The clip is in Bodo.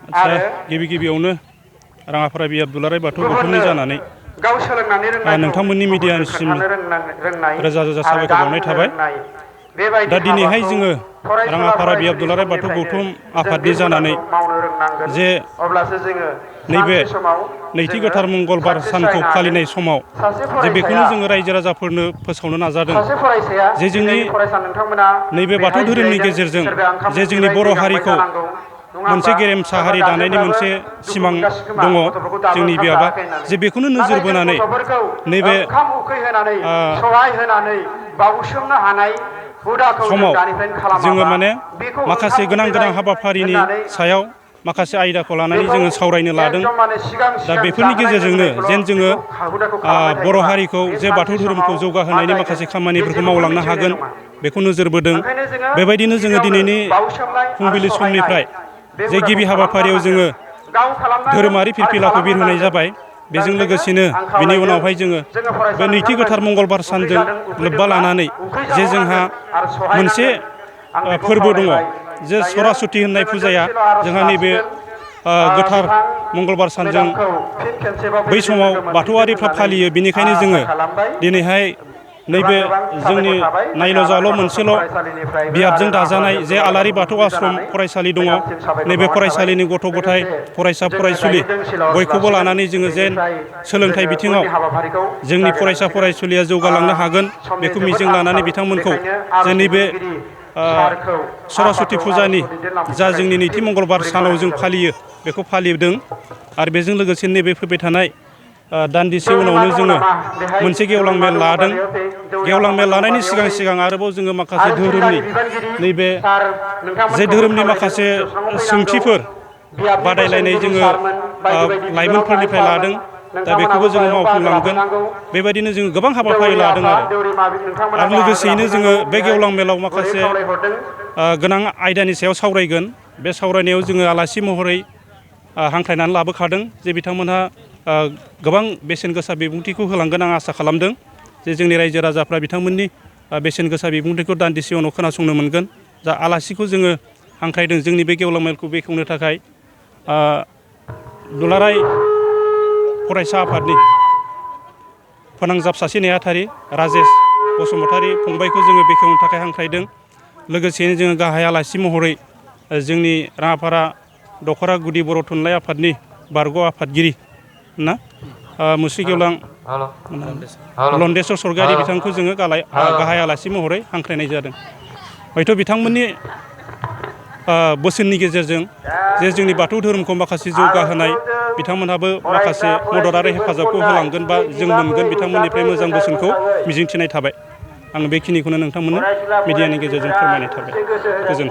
गिबियावनो राङाफारा बियाब दुलाराय बाथौ गौथुमनि जानानै नोंथांमोननि मिडियानिसिम रोजा रोजा साबायखर बावनाय थाबाय। दा दिनैहाय जोङो राङाफारा बियाब दुलाराय बाथौ गौथुम आफादनि जानानै जे नैबे नैथि गोथार मंगलबार सानखौ फालिनाय समाव जे बेखौनो जोङो रायजो राजाफोरनो फोसावनो नाजादों जे जोंनि नैबे बाथौ धोरोमनि गेजेरजों जे जोंनि बर' हारिखौ मोनसे गेरेमसा हारि दानायनि मोनसे सिमां दङ जोंनि बियाबा, जे बेखौनो नोजोर बोनानै नैबे समाव जोङो माने माखासे गोनां हाबाफारिनि सायाव माखासे आयदाखौ लानानै जोङो सावरायनो लादों। दा बेफोरनि गेजेरजोंनो जेन जोङो बर' हारिखौ जे बाथौ धोरोमखौ जौगाहोनायनि माखासे खामानिफोरखौ मावलांनो हागोन बेखौ नोजोर बोदों। बेबायदिनो जोङो दिनैनि फुंबिलि समनिफ्राय जे गिबि हाबाफारियाव जोङो धोरोमारि फिरफिलाखौ बिरहोनाय जाबाय। बेजों लोगोसेनो बिनि उनावहाय जोङो बे नैथि गोथार मंगलबार सानजों लोब्बा लानानै जे जोंहा मोनसे फोरबो दङ जे सरासति होननाय फुजाया जोंहा नैबे गोथार मंगलबार सानजों बै समाव बाथौआरिफ्रा फालियो। बेनिखायनो जोङो दिनैहाय नैबे जोंनि नायल' जाल' मोनसेल' बियाबजों दाजानाय जे आलारि बाथौ आश्रम फरायसालि दङ, नैबे फरायसालिनि गथ' गथाय फरायसा फरायसुलि बयखौबो लानानै जोङो जेन सोलोंथाइ बिथिङाव जोंनि फरायसा फरायसुलिया जौगालांनो हागोन बेखौ मिजिं लानानै बिथांमोनखौ जे नैबे सरस्वती फुजानि जा जोंनि नैथि मंगलबार सानाव जों फालियो बेखौ फालिदों। आरो बेजों लोगोसे नैबे फैबाय थानाय दान्दिसे उनावनो जोङो मोनसे गेवलां मेल लादों। गेवलां मेल लानायनि सिगां आरोबाव जोङो माखासे धोरोमनि नैबे जे धोरोमनि माखासे सोंथिफोर बादायलायनाय जोङो लाइमोनफोरनिफ्राय लादों। दा बेखौबो जोङो मावफुंलांगोन। बेबायदिनो जोङो गोबां हाबाफारि लादों आरो लोगोसेयैनो जोङो बे गेवलां मेलाव माखासे गोनां आयदानि सायाव सावरायगोन। बे सावरायनायाव जोङो आलासि महरै हांख्रायनानै लाबोखादों जे बिथांमोनहा गोबां बेसेन गोसा बिबुंथिखौ होलांगोन आं आसा खालामदों। जे जोंनि रायजो राजाफ्रा बिथांमोननि बेसेन गोसा बिबुंथिखौ दान्दिसे उनाव खोनासंनो मोनगोन। जा आलासिखौ जोङो हांख्रायदों जोंनि बे गेवलां मेलखौ बेखेवनो थाखाय दुलाराय फरायसा आफादनि फोनांजाब सासे नेहाथारि राजेश बसुमतारी फंबायखौ जोङो बेखेवनो थाखाय हांख्रायदों। लोगोसेनो जोङो गाहाय आलासि महरै जोंनि राङाफारा दख'रा गुदि बर' थुनलाइ आफादनि बारग' आफादगिरि मुस्रि गेवलां लन्डेस्वर सरगयारि बिथांखौ जोङो गाहाय आलासि महरै हांख्रायनाय जादों। हयथ' बिथांमोननि बोसोननि गेजेरजों जे जोंनि बाथौ धोरोमखौ माखासे जौगाहोनाय बिथांमोनहाबो माखासे मदद आरो हेफाजाबखौ होलांगोन बा जों मोनगोन बिथांमोननिफ्राय मोजां बोसोनखौ मिजिंथिनाय थाबाय। आं बेखिनिखौनो नोंथांमोननो मिडियानि गेजेरजों फोरमायनाय थाबाय। गोजोन्थों।